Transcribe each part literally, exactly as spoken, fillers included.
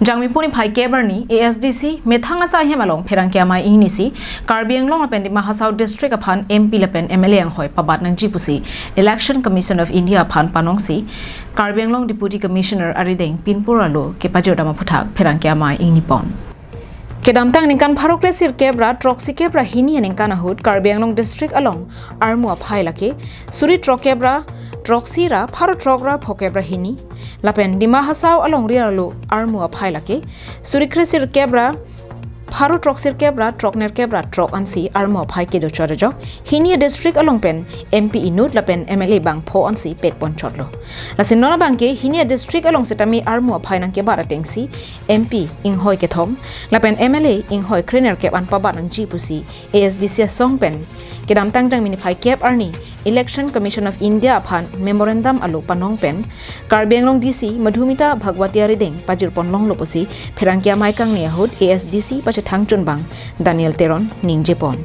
Jangmi puni phai kep arni A S D C methang asai hem along pherangke amei ingnisi Karbi Anglong lapen Dima Hasao district aphan M P lapen M L A anghoi pabat nangji pusi Election Commission of India aphan panongsi Karbi Anglong Deputy Commissioner arideng pinpur alo kepajir dam aphuthak pherangke amei ingnipon. Kedamtang ningkan pharo kresirkep ra throksikep ra hini aningkan ahut Karbi Anglong district along armu aphai lake suri throkkep ra throksi ra pharo throk ra phokep ra hini lapen Dima Hasao alongri arlo armu aphai lake suri kresirkep ra pharo throksirkep ra throknerkep ra throk ansi armu aphai kedo chot ajok hini district along pen M P inut lapen M L A bangpho ansi petpon chotlo. Lasi non abangke hini district along setame armu aphai nangkebat atengsi M P inghoi kethom lapen M L A inghoi krenerkep an pabat nangji pusi A S D C asong pen kedamtang Jangmi niphai kep arni Election Commission of India aphan memorandum alo panong pen Karbi Anglong D C Madhumita Bhagwati arideng pajirpon longlo pusi pherangke amei kangne ahut A S D C pachethang chunbang Daniel Teron ningjepon.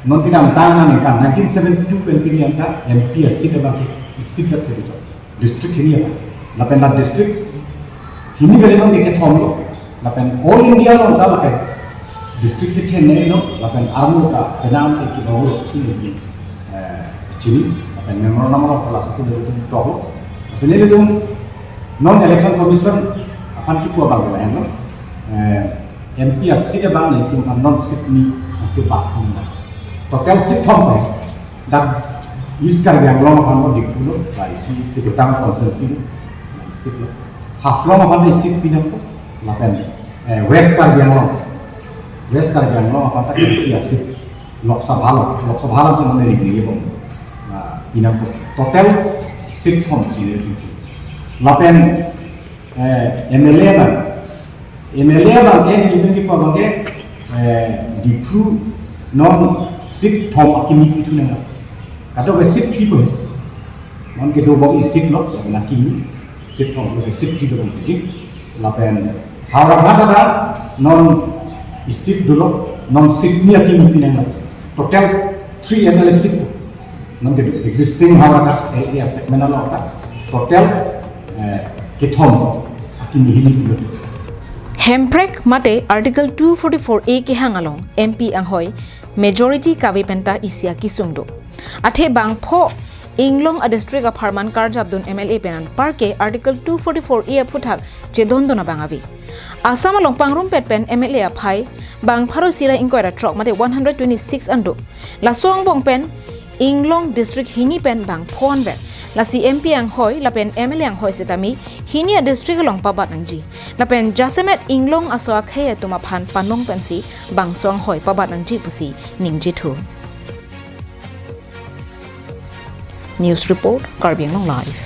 Non kedamtang aningkan nineteen seventy-two pen pini anta M P aseat abangke isit lat se district hini apa. Lapen la district hini kali abangke kethom lo. Lapen all India along ta lapen district kethenei lo lapen armu ta penang ke kibau lo sini di eh, chini lapen memorandum lo pala susu lo tum toko. Sini lo tum non election commission aphan kipu abang lo. Eh, M P aseat abang nelitum aphan non seat ni ang kebat thom. Total seat thom pen. Dak East Karbi Anglong aphan lo Diphu lo, la isi Kitotang constituency lo, la isi lo. Haflong aphan lo isi pinangkok, lapen eh, West Karbi Anglong. West Karbi Anglong aphan ta K P A seat. Lok Sabha lo, Lok Sabha lo tu mana ni bom. Nah, pinangkok. Total seat thom chini. Lapen eh, M L A abang. M L A abangke nelitum kipu abangke eh, Diphu non seat thom akimi pithu nang. Kadokave seat phli po. Non kedo abang isit lo, lapen akimi seat thom lo seat phli lo abang. Lapen Howraghat abang non isit dolo, non seat ni akimi pinang lo. Total three M L A seat. Non ke existing Howraghat L A segment along ta total eh, kethom akimi hini pulo. Hemprek mate Article two forty-four A kehang along M P anghoi majority kave penta isi akesung do. Athe bangpho inglong adistrict apharman karjap dun M L A pen anparke Article two forty-four A aphuthak chedondun abang ave. Assam along pangrumpet pen M L A aphai bang pharo isi ra ingkoi ra throk mate one hundred twenty-six an do. Laso angbong pen inglong district hini pen bangpho anvet. Lasi M P anghoi lapen M L A anghoi setame hini adistrict along pabat nangji. Lapen jasemet inglong aso akhei atum aphan panong pensi bangso anghoi pabat nangji pusi ningjethu. News report, Karbi Anglong Live.